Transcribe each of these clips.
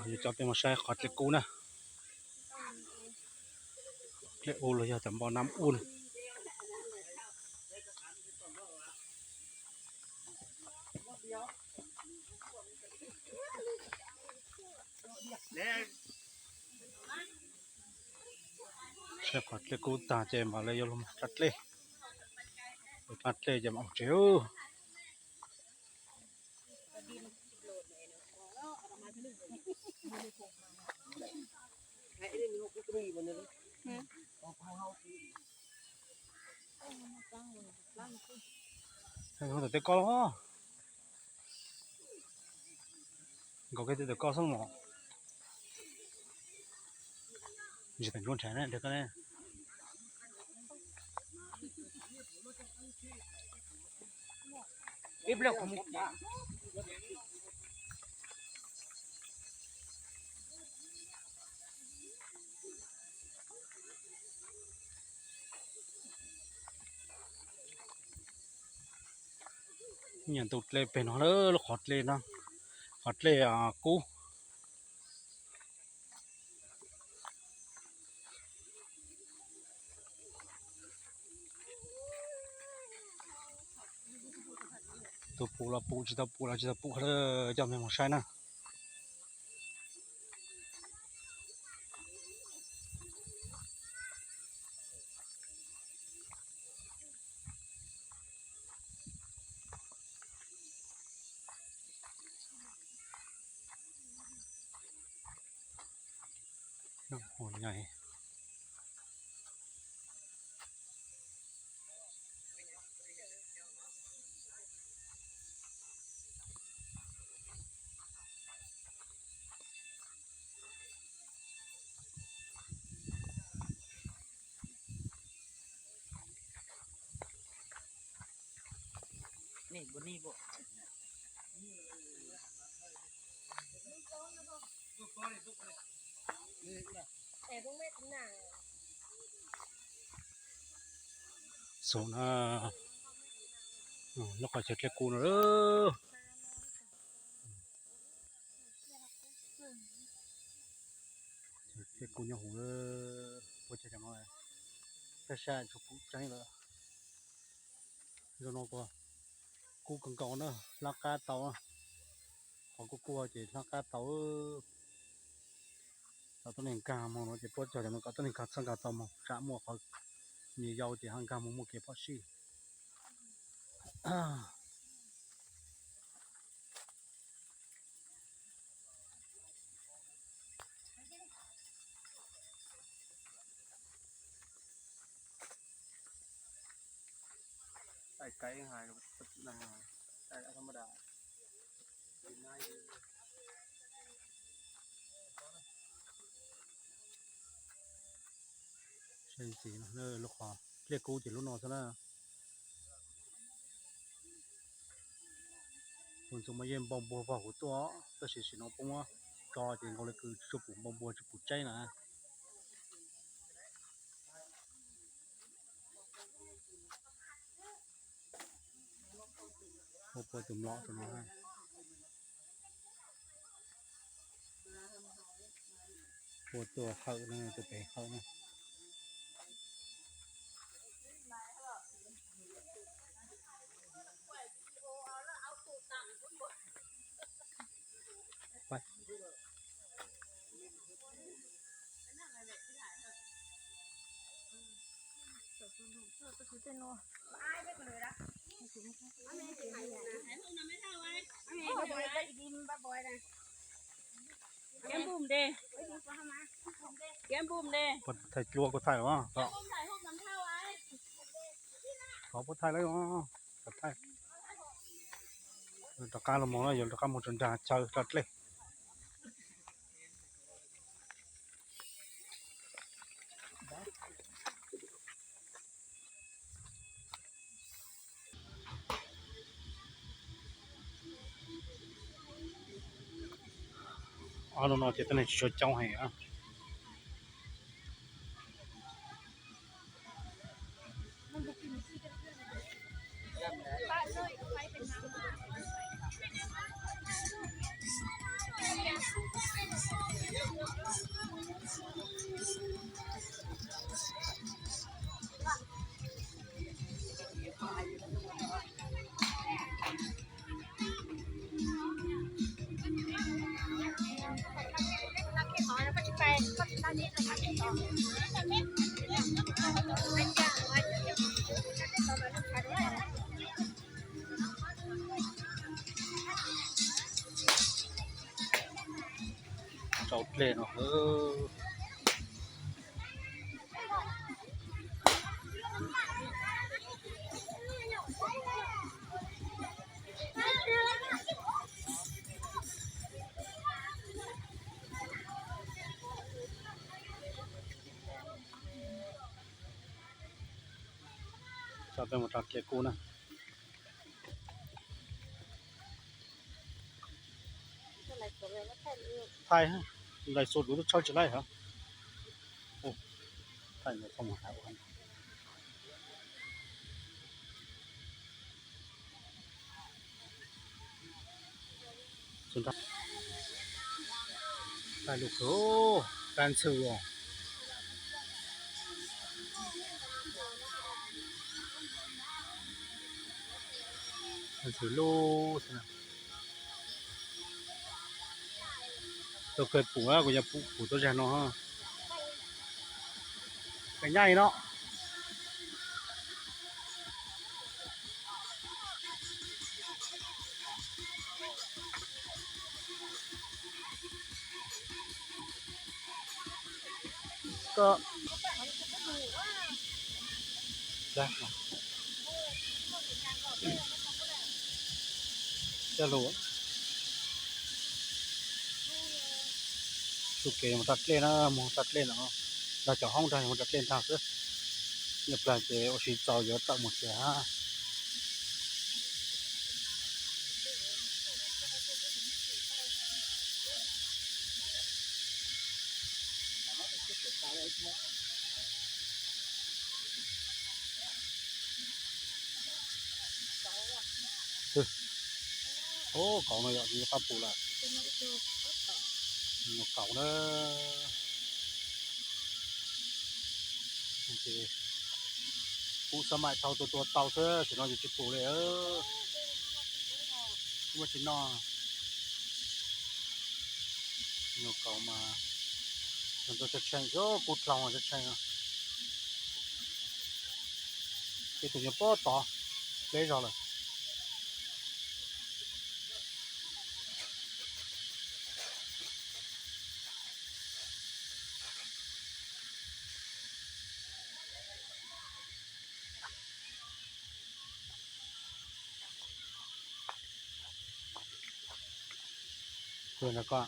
Yuav coj peb mus saib qhov dlej kub na. Dlej ub los yog tam npau nam ub. Saib qhov dlej kub tag ces mam li yuav los mus dlej. Dlej ces mam mus tsev. Tej ko los, nkaus kiag tej ko xwb mas. Ntsis tawm ntsuab ntshai na. Nyiam tus dlej pem no lawm, lub qhov dlej no, qhov dlej kub. Tus pum los pum, tsis tau pum los tsis tau pum, coj mej mus saib na. Xaus na, lub qhov chaw dlej kub no. Dlej kub nyob hauv, puab cog cov no, tej sab tsuas pum tseeb lawm. Zoo no kub kawg nkaus na, hlab qab tau. Qhov kub kub ces hlab qab tau. Kom tuab neeg nkag moog no ces puab cog cov no kom tuab neeg nkag txhawb nkag tau moog, tsam muaj qhov me yau ces ho nkag moog muaj kev phom sij. Lub qhov dlej kub ces lub no xwb na. Puag ntxov mas yeej npau npuag vog huv tuaj, tab sis sim no puab muab tso ces nkaus li kws tsis tshua pum npau npuag tsis pum tseeb na. Puab puab tus mlom rau no. Puab tuaj hawm na, tus pem hawm na. Puab thaij dluab kuj thaij los. Thov puab thaij lawm os. Thaij. Rov qab los mus na, yuav rov qab mus tso nrag chaw rau dlej. Ob lub no ces tuab neeg tsis tshua coob heev. Rau dlej no. Coj peb mus rau kev kub na. Thaij, lais xus lus tub tshawb tsis laij hov. Thaij ntawd txhob mus hais ua. Thaij lub kawg, kab ntxhw os. Kab ntxhw lub xwb na. Tau kawg pum, kuv yog pum, pum tau zag no. Kawg nyab li no. Koj, coj lus, txuj kev mus rau dlej na, mus rau dlej no, nrog cov hoob nrog mus rau dlej ntag xwb. Nyob plag ces ua si txaus yuav tawm mus tsev. Ub, kauv no yog qab pum lawm. Kauv na. Ces pum xab maim thau tua tua tau xwb, tam sim no yus tsis pum li. Muaj tsis noj. Kauv mas tshee tshee xwb, kub dlhau tshee tshee. Tej tus nyuam pob tod deb zog lawm. Ntawm ko,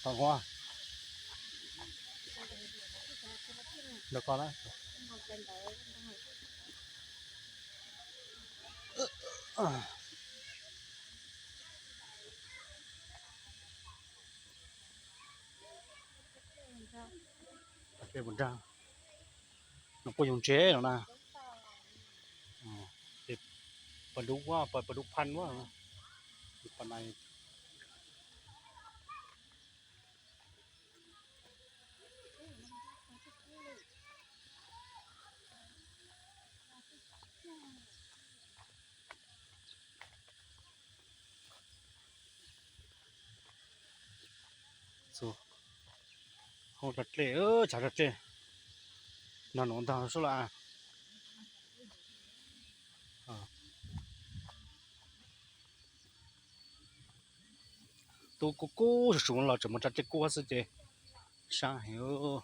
ntawm ko na. Mus nrag, no puab yug ntse no na. Pas dub, pas dub phaj, pas na. Hauv rag dlej, tshav rag dlej, nrog nuav ntag sub la. Tub kub kub sum sum los tseem mus rag dlej kub xwb ces sab heev.